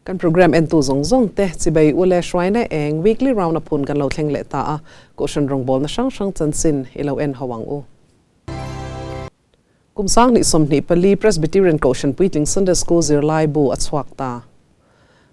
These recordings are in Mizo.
Kan program entu zawng zawng te chibai u le hruaina eng weekly round up hun kan lo thleng leh ta a, Kohhran rawngbawlna hrang hrang chanchin i lo en ho ang u. Kum 2024 Presbyterian Kohhran Puitling Sunday School zirlai bu a chhuak ta.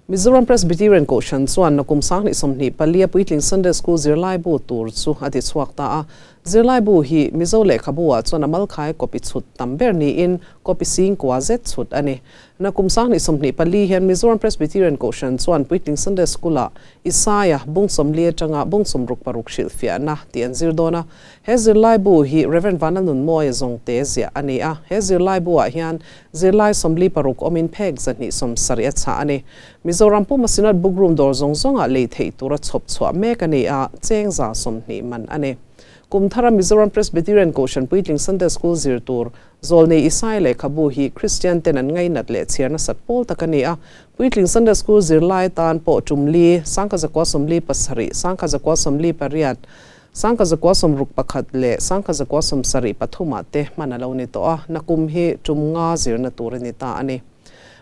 Mizoram Presbyterian Kohhran chuan na kum 2024 a Puitling Sunday School zirlai bu tur chu a ti chhuak ta a. Zirlai bu hi Mizo lehkhabu ah chuan a malkhai copy chhut tam ber niin copy 9000 zet chhut a ni. Na kum 2024 hian Mizoram Presbyterian Kohhran chuan Puitling Sunday School-ah Isaia bung 40 atanga bung 66 hrilhfiahna tih an zir dawn a. He zirlai bu hi Rev. Vanlalnunmawia zawngte ziah a ni a. He zirlai bu-ah hian zirlai 46 awmin phek 270 a chhah a ni. Mizoram puma Synod Bookroom dawr zawng zawngah lei theih tura chhawp chhuah mek a ni a, cheng 120 man a ni. Kum thara Mizoram Presbyterian Kohhran Puitling Sunday School zir tur Zawlnei Isai lehkhabu hi Kristian ten an ngainat leh chhiar nasat pawl tak a ni a. Puitling Sunday School zirlai tan pawh tum li, 1947, 1948, 1961 leh 1973 ah te hman a lo ni tawh a, nakum hi tum nga zirna tur a ni ta a ni.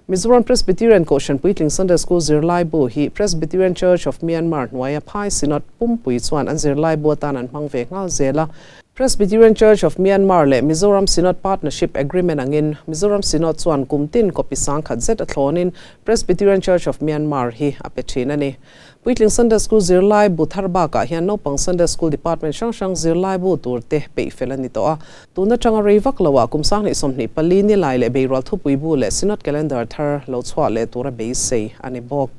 Mizoram Presbyterian Kohhran Puitling Sunday School zirlai bu hi Presbyterian Church of Myanmar hnuaia Phai Synod pumpui chuan an zirlai bu atan an hmang ve nghal zel a. Presbyterian Church of Myanmar leh Mizoram Synod Partnership Agreement angin Mizoram Synod chuan kum tin copy 1000 zet a thlawnin Presbyterian Church of Myanmar hi a pe thin a ni. Puitling Sunday School zirlai bu thar bakah hian naupang Sunday School Department hrang hrang zirlai bu tur te peih fel a ni tawh a. Tun atanga rei vak loah kum 2024 ni lai leh beirual thupui bu leh Synod Calendar thar lo chhuah leh tura beisei a ni bawk.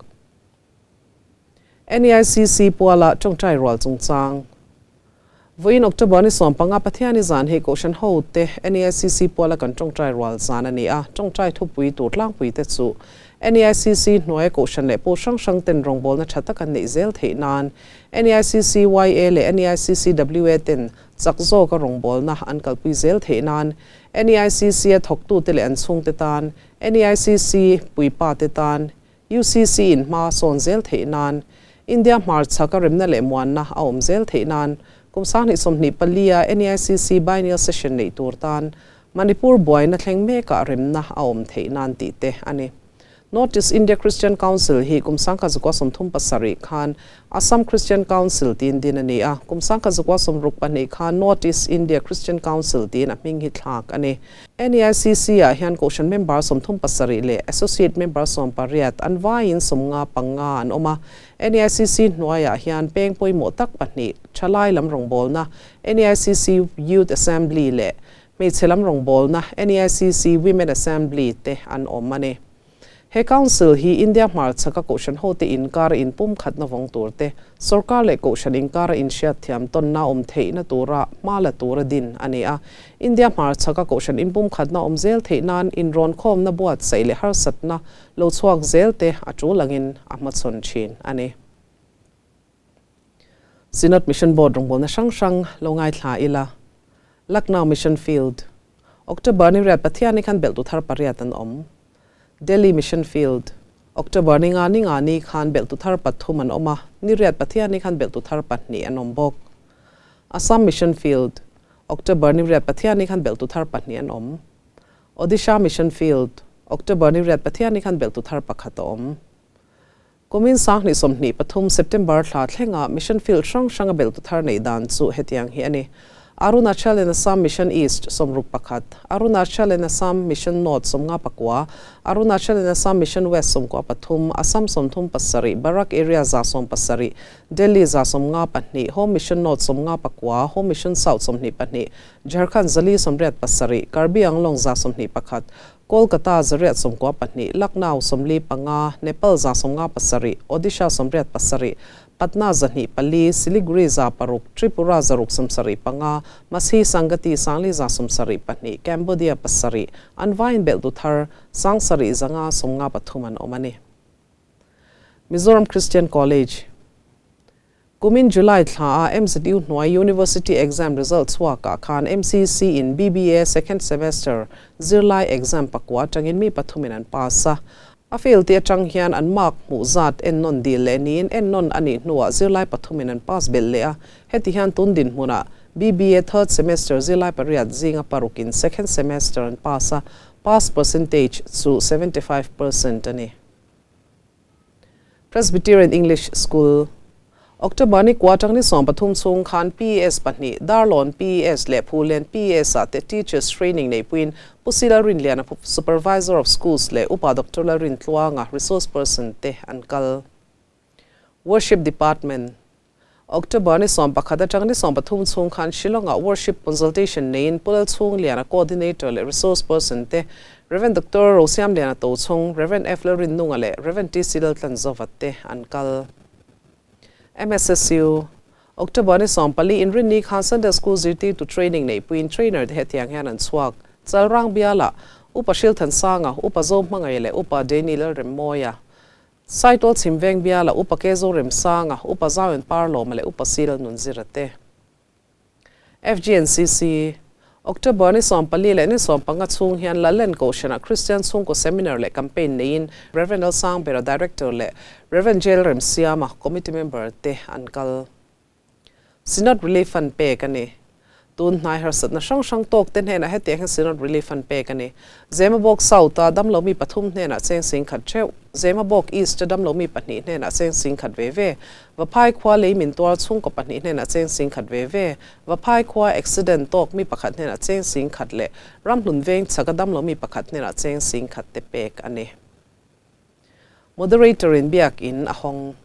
NEICC puala tawngtai rual chungchang. Vawiin October ni 15 Pathiani zan hi Kohhran ho te NEICC puala kan tawngtai rual zan a ni a, tawngtai thupui tur tlangpui te chu NEICC hnuaia Kohhran leh pawl hrang hrang ten rawngbawlna tha tak an neih zel theih nan NEICC YA leh NEICC WA ten chak zawka rawngbawlna an kalpui zel theih nan NEICC a thawktute leh an chhungte tan NEICC puipa te tan UCC in hma sawn zel theih nan, India hmarchhak a remna leh muanna a awm zel theih nan, kum 2024 a NEICC Biennial Session neih tur tan Manipur buaina thleng mekah remna a awm theih nan tih te a ni. North East India Christian Council hi kum 1937 khan Assam Christian Council tiin din a ni a, kum 1962 khan North East India Christian Council tiin a hming hi thlak a ni. NEICC ah hian Kohhran member 37 leh Associate member 18 an vaiin 55 an awm a. NEICC hnuaiah hian peng pawimawh tak pahnih, Thalai lam rawngbawlna, NEICC Youth Assembly leh Hmeichhe lam rawngbawlna, NEICC Women Assembly te an awm a ni. He Council hi India hmarchhaka Kohhran hote inkara inpum khatna vawng tur te, sorkar leh Kohhran inkara inhriatthiam tawnna awm theihna tura hma la tura din a ni a. India hmarchhaka Kohhran inpum khatna awm zel theih nan inrawnkhawmna buatsaih leh harsatna lo chhuak zel te a tul angin a hmachhawn thin a ni. Synod Mission Board rawngbawlna hrang hrang lo ngaithla ila. Lucknow Mission Field, October ni riat Pathiani khan belhtu thar pariat an awm. Delhi Mission Field, October ni nga ni nga ni khan belhtu thar pathum an awm a, ni riat Pathiani khan belhtu thar pahnih an awm bawk. Assam Mission Field, October ni riat Pathiani khan belhtu thar pahnih an awm. Odisha Mission Field, October ni riat Pathiani khan belhtu thar pakhat a awm. Kumin 2023 September thla thlenga Mission Field hrang hranga belhtu thar neih dan chu hetiang hi a ni. Arunachal and Assam Mission East 61, Arunachal and Assam Mission North 59, Arunachal and Assam Mission West 13, Assam 37, Barak Area 170, Delhi 152, Home Mission North 59, Home Mission South 22, Jharkhand 487, Karbi Anglong 121, Kolkata 892, Lucknow 45, Nepal 157, Odisha 87, Patna 204, Siliguri 600, Tripura 675, Masi Sangati 472, Cambodia 7, an vaiin belhtu thar 7553 an awm a ni. Mizoram Christian College Kumin July thla a MZU hnuai University exam result chhuakah khan MCC in BBA second semester zirlai exam pakua atangin mi pathumin an pass a. A fail te atang hian an mark hmuh zat ennawn dil leh niin ennawn a nih hnuah zirlai pathumin an pass belh leh a. Heti hian tun dinhmunah BBA third semester zirlai pariat zinga parukin second semester an pass a, pass percentage chu 75% a ni. Presbyterian English School. October ni kua atang ni 13 chhung khan PES pahnih, Darlawn PES leh Phulen PES ah te Teachers Training neipuiin Pu Sila Rinliana Supervisor of Schools leh Upa Doctor Lalrintluanga Resource Person te an kal. Worship Department. October ni 11 atang ni 13 chhung khan Shillong-ah Worship Consultation neiin Pu Lalchhungliana Coordinator leh Resource Person te Rev. Doctor Rosiamliana Tochhung, Rev. F. Lalrinnunga leh Rev. TC Laltlanzova te an kal. MSSU, October ni 14 Inrinni khan Sunday School zirtirtu training neihpuiin trainer te hetiang hian an chhuak. Chalrang bialah Upa Hrilthansanga, Upa Zohmangaih leh Upa Danny Lalremmawia, Saitual Chhimveng bialah Upa Kezo Remsanga, Upa Zauin Parlawma leh Upa Sil Nunzira te. FGNCC, October ni 14 leh ni 15 chhung hian Lallen Kohhranah Kristian chhungkaw seminar leh campaign neiin Rev. Lalsangbera Director leh Rev. Jail Remsiama Committee member te an kal. Synod Relief Fund pek a ni. Tun hnai harsatna hrang hrang tawk te hnenah hetiang hian Synod Relief Fund pek a ni. Zemabawk South-a damlomi pathum hnenah cheng singkhat theuh, Zemabawk East-a damlomi pahnih hnenah cheng singkhat ve ve, Vaphai khua lei min tuar chhungkaw pahnih hnenah cheng singkhat ve ve, Vaphai khua accident tawk mi pakhat hnenah cheng singkhat leh Ramhlun veng chhaka damlomi pakhat hnenah cheng singkhat te pek a ni. Moderator in biakin a hawng.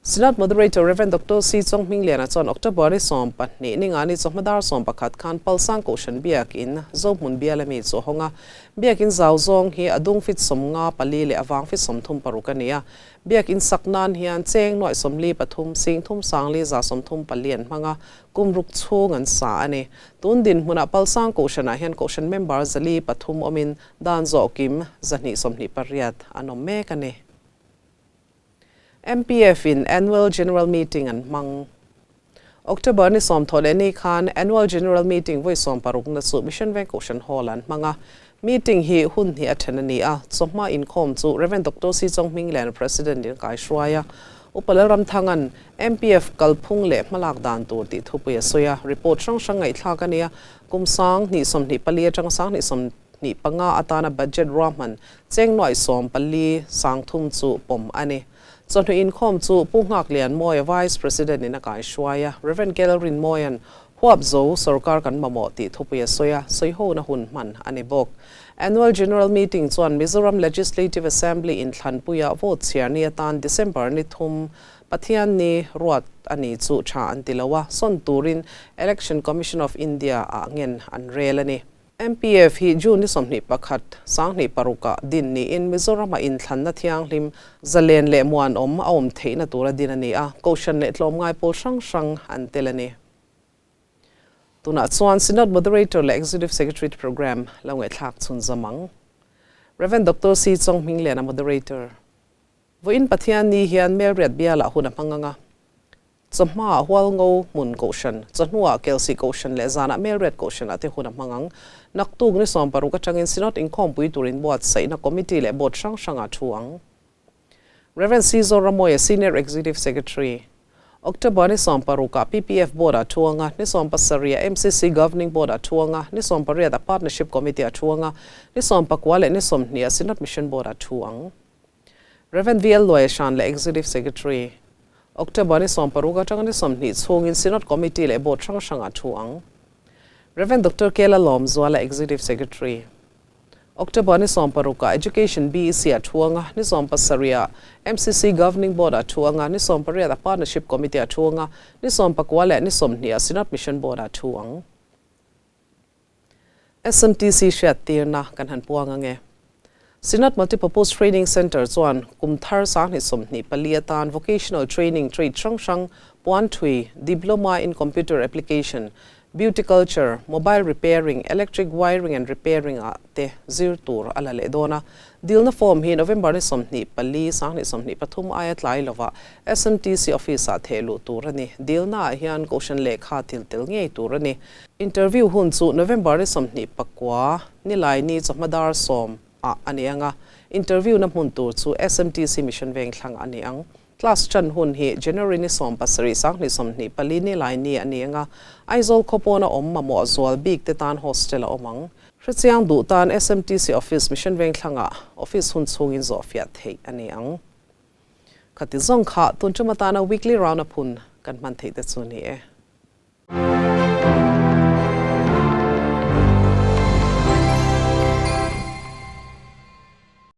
Synod Moderator Rev. Doctor C. Chonghmingliana chuan October ni 12 ni nga ni chawhma dar 11 khan Palsang Kohhran biakin Zohmun biala mi chu a hawng a. Biakin zau zawng hi a dung fit 54 leh a vang fit 36 a ni a. Biakin sak nan hian cheng nuaih 43 sing thum sang li za 34 an hmang a, kum ruk chhung an sa a ni. Tun dinhmunah Palsang Kohhranah hian Kohhran member 403 awmin Dan zawhkim 228 an awm mek a ni. MPF in Annual General Meeting an hmang. October ni 30 leh ni khan Annual General Meeting vawi 60 na chu Mission Veng Kohhran Hall an hmang a. Meeting hi hun hnih a then a ni a, chawhma inkhawm chu Rev. Doctor C. Chonghminglian President in kai hruai a. Upa Lalramthanga'n MPF kalphung leh hmalak dan tur tih thupui a sawi a, report hrang hrang ngaihthlak a ni a, kum 2024 atanga 2025 atana budget ruahman cheng nuaih 14 sangthum chu pawm a ni. Chawhnu inkhawm chu Pu Nghaklian Mawia Vice President in a kai hruai a, Rev. Kel Rinmawia'n Huapzo sorkar kan mamawh tih thupui a sawi a, sawihona hun hman a ni bawk. Annual General Meeting chuan Mizoram Legislative Assembly inthlanpuia vote chhiar ni atan December ni thum Pathian ni ruat a ni chu tha an ti lo a, sawn turin Election Commission of India ah ngen an rel a ni. MPF hi June ni 21, 2006 ah din niin Mizoram-ah inthlanna thianghlim, zalen leh muanawm a awm theihna tura din a ni a, Kohhran leh tlawmngai pawl hrang hrang an tel a ni. Tunah chuan Synod Moderator leh Executive Secretary Programme lo ngaihthlak chhunzawm ang. Rev. Doctor C. Chonghmingliana Moderator. Vawiin Pathian ni hian Melriat bialah hun a hmang ang a. Chawhmaah Hualngo hmun Kohhran, chawhnuah Kelsih Kohhran leh zanah Melriat Kohhranah te hun a hmang ang. Naktuk ni 16 atangin Synod inkhawmpui tur inbuatsaihna Committee leh Board hrang hrangah thu ang. Rev. C. Zoramawia Senior Executive Secretary. October ni 16 ah PPF Board ah thu ang a, ni 17 ah MCC Governing Board ah thu ang a, ni 18 ah Partnership Committee ah thu ang a, ni 19 leh ni 20 ah Synod Mission Board ah thu ang. Rev. VL Luaihran leh Executive Secretary. October ni 16 atanga ni 20 chhungin Synod Committee leh Board hrang hrangah thu ang. Rev. Doctor Kela Lawmzuala Executive Secretary. October ni 16 ah Education BEC ah thu ang a, ni 17 ah MCC Governing Board ah thu ang a, ni 18 ah Partnership Committee ah thu ang a, ni 19 leh ni 20 ah Synod Mission Board ah thu ang. SMTC hriattirna kan han puang ang e. Synod Multipurpose Training Centre chuan kum thar 2024 atan Vocational Training Trade hrang hrang, puan thui, Diploma in Computer Application, Beauty Culture, Mobile Repairing, Electric Wiring and Repairing ah te zir tur a la leh dawn a. Dilna form hi November ni 24, 2023 aia tlai lovah SMTC Office ah theh luh tur a ni. Dilna ah hian Kohhran lehkha til tel ngei tur a ni. Interview hun chu November ni 29, Nilaini chawhma dar 10 ah a ni ang a, interview na hmun tur chu SMTC Mission Vengthlang a ni ang. Class ṭan hun hi January ni 17, 2024 Nilaini a ni ang a, Aizawl khawpawna awm mamawh zual bik te tan hostel a awm ang. Hrechiang duh tan SMTC Office Mission Vengthlangah office hun chhungin zawhfiah theih a ni ang. Khati zawng kha tun tum atana weekly round up hun kan hman theih te chu ni e.